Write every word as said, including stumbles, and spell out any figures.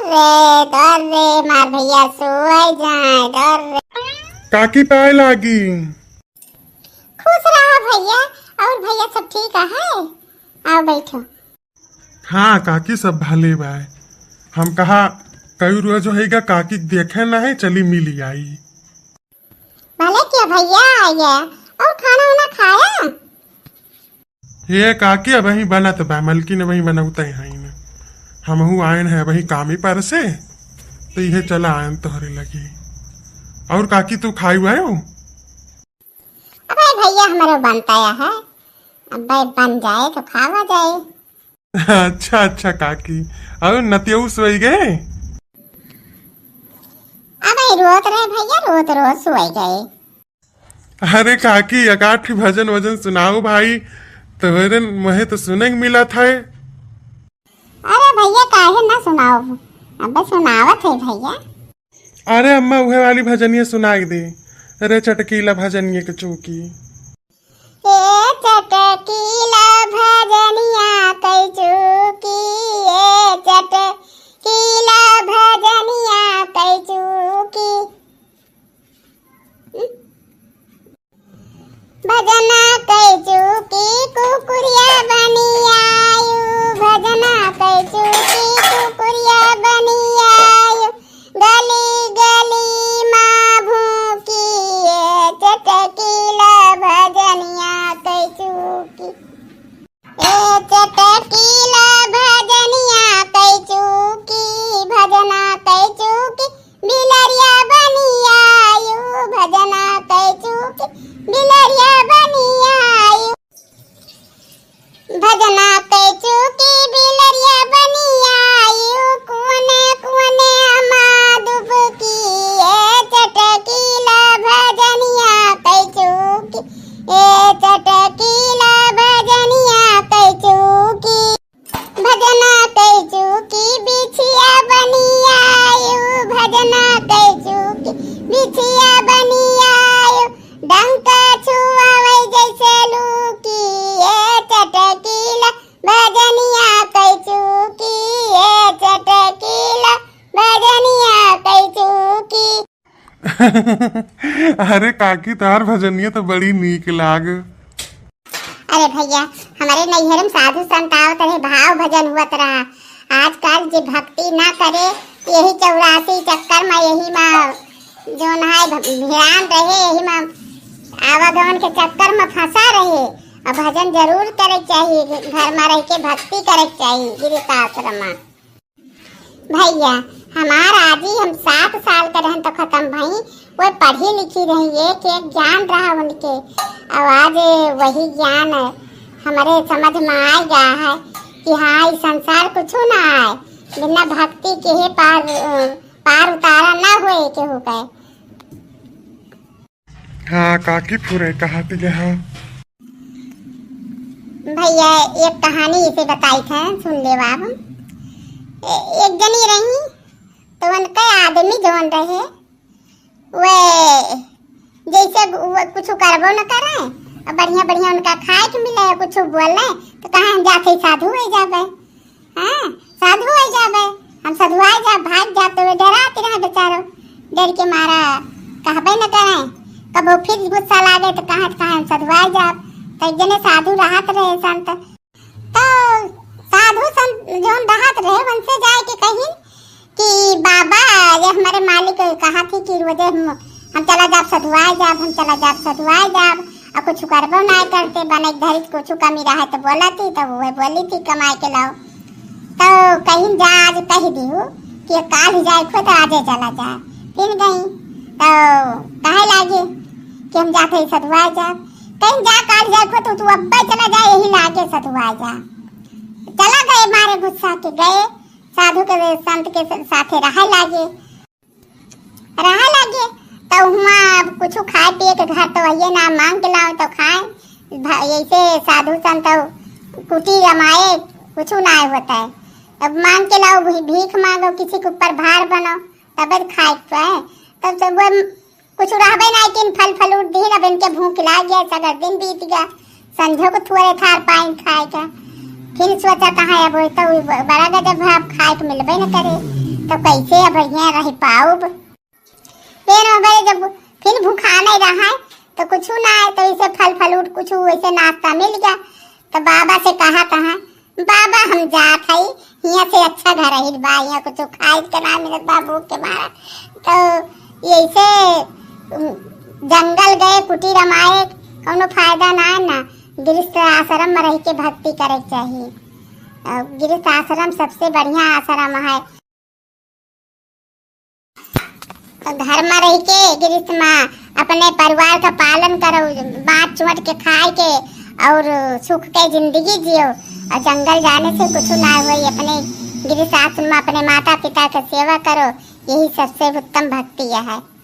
रे, दौड़ रे, मार भैया सोए जाए, दौड़ रे। काकी पाए लागी। खुश रहा भैया। और भैया सब ठीक है? आओ बैठो। हाँ काकी, सब भले बाय। हम कहा कई रोज होइगा काकी देखे नहीं, चली मिली आई। भले किया भैया आइए। और खाना वाना खाया? हे काकी, अबहीं बनत बा, मलकिन अबहीं बनौते हैं न। हमहू आयन है अबहीं कामी पर से, तो इहे चला आयन तोहरे लगे। और काकी तू खाई आयो? अबे भैया हमरो बनता है, अबे बन जाए तो खावा जाए। अच्छा अच्छा काकी, और नतियऊ सोई गए? अबे रोत रहे भैया, रोत रोत सोई गए। अरे काकी, एकाठ भजन वजन सुनाओ भाई, तोहरे मोहे तो सुने के मिलत है। अरे भैया, काहे ना सुनाओ, अबे सुनावत है भैया। अरे अम्मा, उहे वाली भजनिया सुनाई दे, अरे चटकीला भजनिया के चूकी। ए चटकीला भजनिया कै चूकी, ए चटकीला भजनिया कै चूकी। भजना कै चूकी कुकुरिया बनी आयु, भजना कै चूकी कुकुरिया बनी आयु, गली गली मा भूकी, ए चटकीला भजनिया कै चूकी। ए चटकीला भजनिया कै चूकी, भजना कै चूकी, बिलरिया बनी आयु, भजना कै चूकी, बिलरिया बनी आयु। भजना कै चूकी, बिलरिया बनी आयु, कुअने कुअने अमा दुबकी, ए चटकीला भजनिया कै चूकी, ए चटकीला भजनिया कै चूकी। भजना कै चूकी बिछिया बनी आयु, भजना कै चूकी बिछिया बनी आयु, डंका छुआवे जैसे लूकी, ए चटकीला भजनिया कै चूकी, ए चटकीला भजनिया कै चूकी। अरे काकी, तोहार भजनिया तो बड़ी नीक लाग। अरे भैया, हमरे नैहर में साधु संत आवत रहे, भाव भजन हुअत रहा। आजकल जे भक्ति ना करे, यही चौरासी चक्कर में, यही में जौन है भ-, भिड़ान रहे, यही में आवागमन के चक्कर में फंसा रहे। अब भजन जरूर करे के चाहिए, घर में रह के भक्ति करे के चाहिए गृहस्थ आश्रम में। भैया, हमार आजी हम सात साल के रहन तो खत्म भई, वो पढ़ी लिखी रही, एक एक ज्ञान रहा उनके। और आज वही ज्ञान हमरे समझ में आ गया है कि हाँ, ई संसार कुछ ना आए, बिना भक्ति के ही पार, अ, पार उतारा ना हुए केहू के। हाँ काकी, पूरे कहा दिया है। भैया, एक कहानी इसे बताई थे, सुन ले बाब। ए-, एक जनी रही, तो उनके आदमी जौन रहे, वे जैसे वो कुछ करबो न करे, और बढ़िया बढ़िया उनका खाए के मिले, कुछ बोले, तो कहा हम जाके साधु हो जाबे। हाँ, साधु हो जाबे, हम सधुआए जाब, भाग जाब, तो वे डरात रहे बेचारो, डर के मारा कहबे न करे। कबो फिर गुस्सा लागे तो कहाँ, कहाँ हम सधुआए जाब। तो एक जने साधु रहत रहे संत, तो साधु संत जौन रहत रहे, उनसे जाए के कही कि बाबा, ये हमारे मालिक कहा थी कि रोजे हम हम चला जाब सधुआए जाब, हम चला जाब सधुआए जाब। और कुछ करबो ना करते, बने धरी कुछ कमी रहे तो बोला थी, तो वह बोली थी कमाए के लाओ। तो कहीं जा, आज कह दियो कि काल ही जाए खुद, आजे चला जा। फिर गई तो कहे लागे कि हम जाते ही सधुआए जाब। कहीं जा, काल जाए खुद, तू, तू अब्बे चला जा, यही लागे सधुआए जा। चला गए मारे गुस्सा के गए, साधु के संत के साथे रहे लागे। रहा लागे, तो हुआं अब कुछ खाए पिए के घर तो आइए ना, मांग के लाओ तो खाए। भ-, ऐसे साधु संत कुटी रमाए, कुछ ना होता है। अब मांग के लाओ, भी-, भीख मांगो, किसी के ऊपर भार बनो, तब खाए पाए। तब तो वो कुछ रहबे ना, किन फल फ्रूट दीन, अब इनके भूख लाग गया, सगर दिन बीत गया। संझो को थोड़े थार पाइन खाए का। फिर सोचा कहाँ अब तो बड़ा गजब है, अब खाए के मिलबे न करे। तो कैसे अब यहाँ रह पाउब? फिर हमारे जब फिर भूखा नहीं रहा है, तो कुछ ना है, तो इसे फल फ्रूट कुछ वैसे नाश्ता मिल गया, तो बाबा से कहा, कहा, "बाबा, हम जात हई, हियाँ से अच्छा घर ही बा, हियाँ कुछ खाए के ना मिलत बा, भूख के मारा।" तो ऐसे, उम, जंगल गए, कुटीर में आए, कौनो फायदा ना है ना। गृहस्थ आश्रम में रह के भक्ति करे के चाहिए। अ, गृहस्थ आश्रम सबसे बढ़िया आश्रम है। तो घर में रह के गृहस्थ में अपने परिवार का पालन करो, बाँट चुँट के खाए के और सुख के जिंदगी जियो। और जंगल जाने से कुछ ना होई, अपने गृहस्थ आश्रम में अपने माता पिता के सेवा करो, यही सबसे उत्तम भक्ति है।